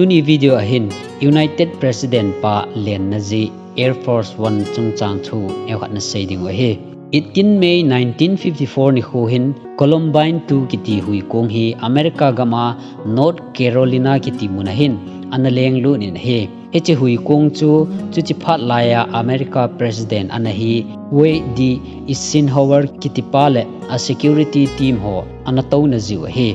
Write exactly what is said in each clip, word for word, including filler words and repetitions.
Tuni video a hin United President pa lenna ji Air Force One chungchang thu neokhat nasei ding u ahi. eighteen May nineteen fifty-four nikho hin Columbine two kiti huikong hi America gam a North Carolina kiti mun a hin ana lenglut in ahi. Hiche huikong chu, chuche phat lai a America President ana hi Dwight D. Eisenhower kiti pa le a security team ho ana touna jiu ahi.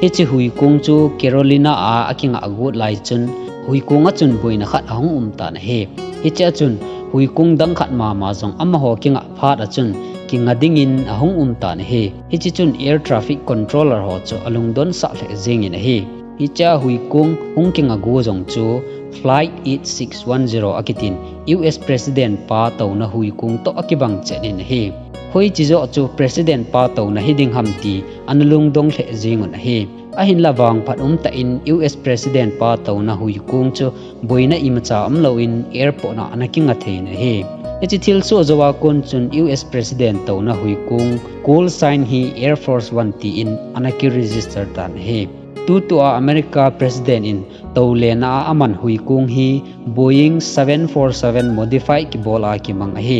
Hiche huikong chu Carolina a akingah got lai chun, huikong a chun boina khat ahung um tan ahi. Hiche a chun huikong dang khat mama jong amaho kingah phat a chun kinga dingin ahung um tan ahi. Hiche chun air traffic controller ho chu alungdon sah lheh jengin ahi. Hiche a huikong hung kinga go jong chu Flight eight six one zero akitin U S President pa touna huikong toh akibang chet in ahi. Hoiche joh chu President pa touna hiding ham ti ana lungdong lheh jengun ahi. Ahinla vangphat umtah in U S President pa touna huikong chu boina imacha umlouvin airport a ana kinga thei in ahi. Hiche thilsoh jou a kon chun U S President touna huikong call sign hi Air Force One tin ana kiregister tan ahi. Tutua America President in toulena a aman huikong hi Boeing seven four seven modify kibol a kimang ahi.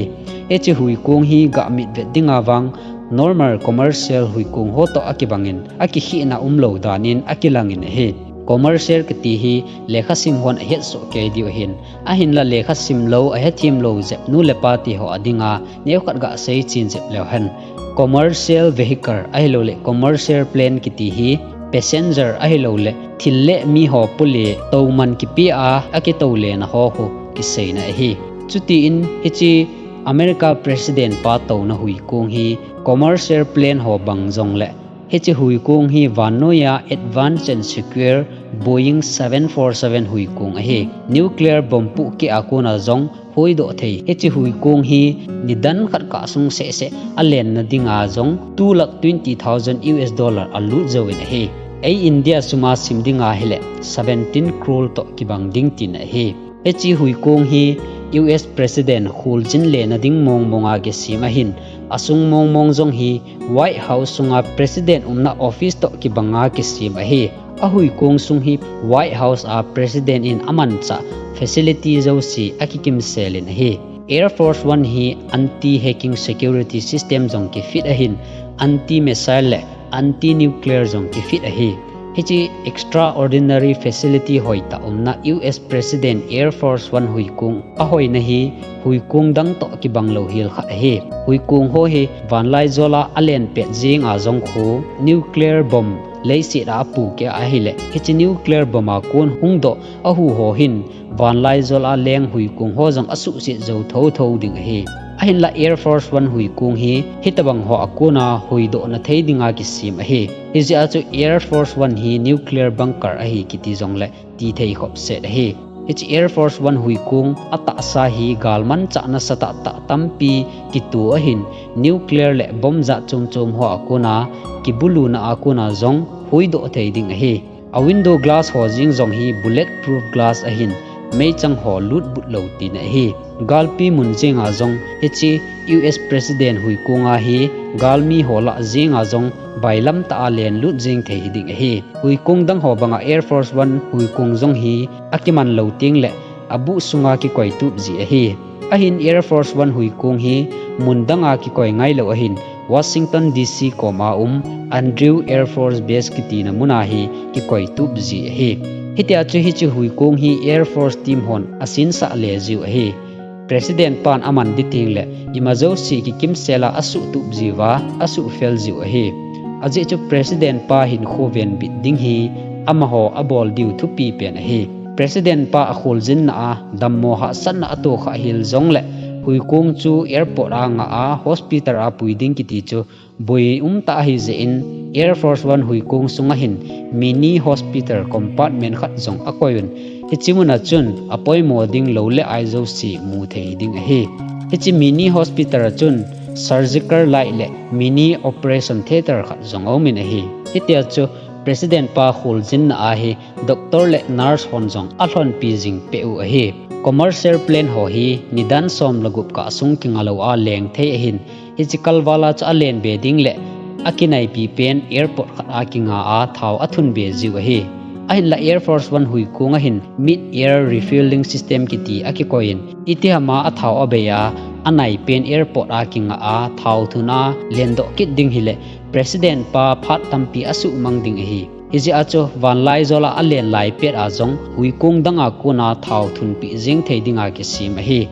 Hiche huikong hi gah mitvet dinga vang normal commercial huikong ho toh akibangin akikhehna umlou danin akilangin ahi. Commercial kiti hi lekhasim hon ahetsoh kei diu ahin, ahinla lekhasim lou, ahethem lou jep nu le pa ti ho a dinga neokhat gasei chen jep leu hen, commercial vehicle ahilouleh commercial plane kiti hi passenger ahilouleh thil le mi ho pule touman kipea akitoulena ho khu kiseina ahi. Chutiin hiche America President pa touna huikong hi commercial plane ho bang jongleh hiche huikong hi vannoiya advanced and secure Boeing seven four seven huikong ahi. Nuclear bomb pohkeh a kona jong huidoh thei. Hiche huikong hi nidan khat kah sung sehseh alenna dinga jong two lakh twenty thousand U S dollar alut jouvin ahi. Ei India suma sim dinga hileh seventeen crore toh kibang ding tina ahi. Hiche huikong hi U S President kholjin lena ding mongmonga kisem ahin, asung mongmong jong hi White House sunga President umna office toh kibanga kisem ahi. Ahuikong sung hi White House a President in amanchah facility jouse akikimselin ahi. Air Force One hi anti-hacking security system jong kifit ahin, anti-missile le anti-nuclear jong kifit ahi. Hiche extraordinary facility hoitah umna U S President Air Force One huikong ahoina hi huikong dang toh kibang louhel khat ahi. Huikong ho hi vanlaijol a alen pet jenga jong khu nuclear bomb leiset a apohkeh ahileh hiche nuclear bomb a kon hungdoh ahu ho hin vanlaijol a leng huikong ho jong asuhset jou thotho ding ahi. Ahinla Air Force One huikong hi hitobang ho a kona huidohna thei dinga kisem ahi. Hijeh a chu Air Force One hi nuclear bunker ahi kiti jongleh tithei khopset ahi. Hiche Air Force One huikong atahsa hi galmanchah nasatah tah tampi kito ahin, nuclear le bomb jat chomchom ho a kona kibuluna a kona jong huidoh thei ding ahi. A window glass ho jeng jong hi bulletproof glass ahin, meichang ho lutbut lou tina ahi. Galpi mun jenga jong hiche U S President huikong a hi galmi ho lah jenga jong bailamtah a lenlut jeng thei hiding ahi. Huikong dang ho banga Air Force One huikong jong hi akiman lou tengleh abuh sunga kikoitup ji ahi. Ahin Air Force One huikong hi mun danga kikoi ngailou ahin, Washington D C koma um Andrews Air Force Base kitina muna hi kikoitup ji ahi. Hitia chu hiche huikong hi Air Force team hon asensah le jiu ahi. President pan aman ding tengleh ima jouse kikimsel a asuhtup jiuva asuhfel jiu ahi. Ajeh chu President pa hinkho venbit ding hi amaho abol diu thupi pen ahi. President pa akholjinna a dammo hahsatna atohkhah hel jongleh huikong chu airport a ngah a hospital a pui ding kiti chu boi umtah ahijeh in Air Force One huikong sunga hin mini hospital compartment khat jong akoiyun, hiche muna chun apoimo ding lou le ai jouse mu thei ding ahi. Hiche mini hospital a chun surgical light le mini operation theatre khat jong aumin ahi. Hitia chu President pa kholjinna a hi doctor le nurse hon jong alhonpi jing peh u ahi. Commercial plane ho hi nidan som le gup kah sung kinga lou a leng thei ahin, hiche kalval a chu alenbe ding le akinaipi pen airport khat a kinga a thao athunbe jiu ahi. Ahinla Air Force One huikong ahin mid-air refueling system kiti akikoi in, itihama athao abei a, anaipen airport a kinga a thao thun a lendoh kit ding hileh President pa phat tampi asuhmang ding ahi. Hijeh a chu vanlaijol a alen lai pet a jong huikong dang a kona thao thunpeh jeng thei dinga kisem ahi.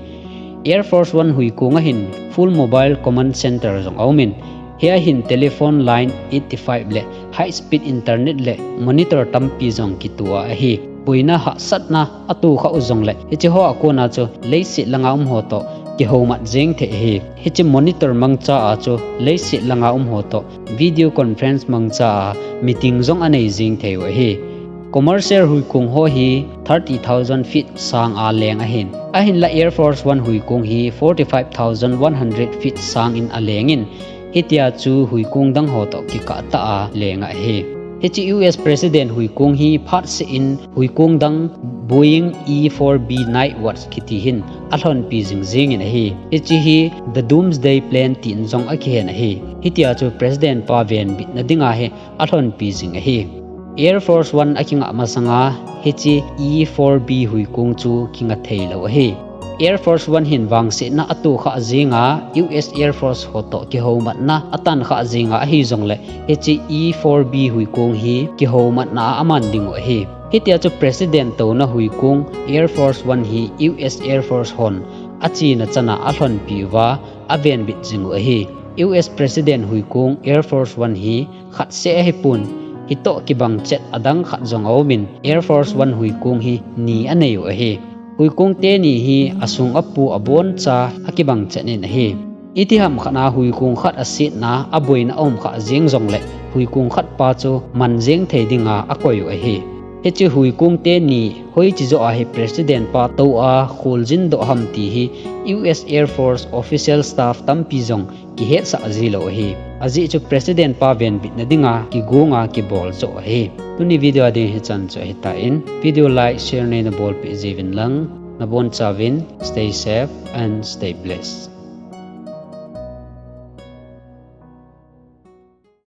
Air Force One huikong ahin Full Mobile Command Center jong aumin, hia hin telephone line eighty-five le high speed internet le monitor tampi jong kitoh ahi. Boina hahsatna atoh khah u jongle hiche ho a kona chu leiset langa um ho toh kihoumat jeng thei ahi. Hiche monitor mangcha a chu leiset langa um ho toh video conference mangcha a meeting jong anei jeng thei u ahi. Commercial huikong ho hi thirty thousand feet sang a leng ahin. Ahinla Air Force One huikong hi forty-five thousand one hundred feet sang in aleng in, hitia chu huikong dang ho toh kikah tah a leng ahi. Hiche U S President huikong hi phatseh in huikong dang Boeing E four B Nightwatch kiti hin alhonpi jing jeng in ahi. Hiche hi The Doomsday Plane tin jong akihen ahi. Hitia chu President pa venbitna dinga hi alhonpi jing ahi. Air Force One akinga masanga hiche E four B huikong chu kinga thei lou ahi. Air Force One hin vangsetna atoh khah jenga U S Air Force ho toh kihoumatna atan khah jenga ahi jongle hiche E four B huikong hi kihoumatna a aman ding u ahi. Hitia chu President touna huikong Air Force One hi U S Air Force hon achena chana alhonpi uva avenbit jing u ahi. U S President huikong Air Force One hi khat seh ahipon, hitoh kibang chet adang khat jong aumin Air Force One huikong hi ni anei u ahi. Huikong teni hi asung apu aboncha akibang chet in ahi. Itiham khat a huikong khat asetna aboina aum khah jeng jongle huikong khat pa chu man jeng thei dinga akoi u ahi. Hiche huikong teni hoiche joh a hi President pa tou a kholjin doh ham ti hi U S Air Force official staff tampi jong kihetsah ji lou ahi. Ajeh chu President pa venbitna dinga kigonga kibol joh ahi. Tuni video a ding hichan chu ahitan, video like, share neina bolpeh jiuvin lang, nabonchauvin stay safe and stay blessed.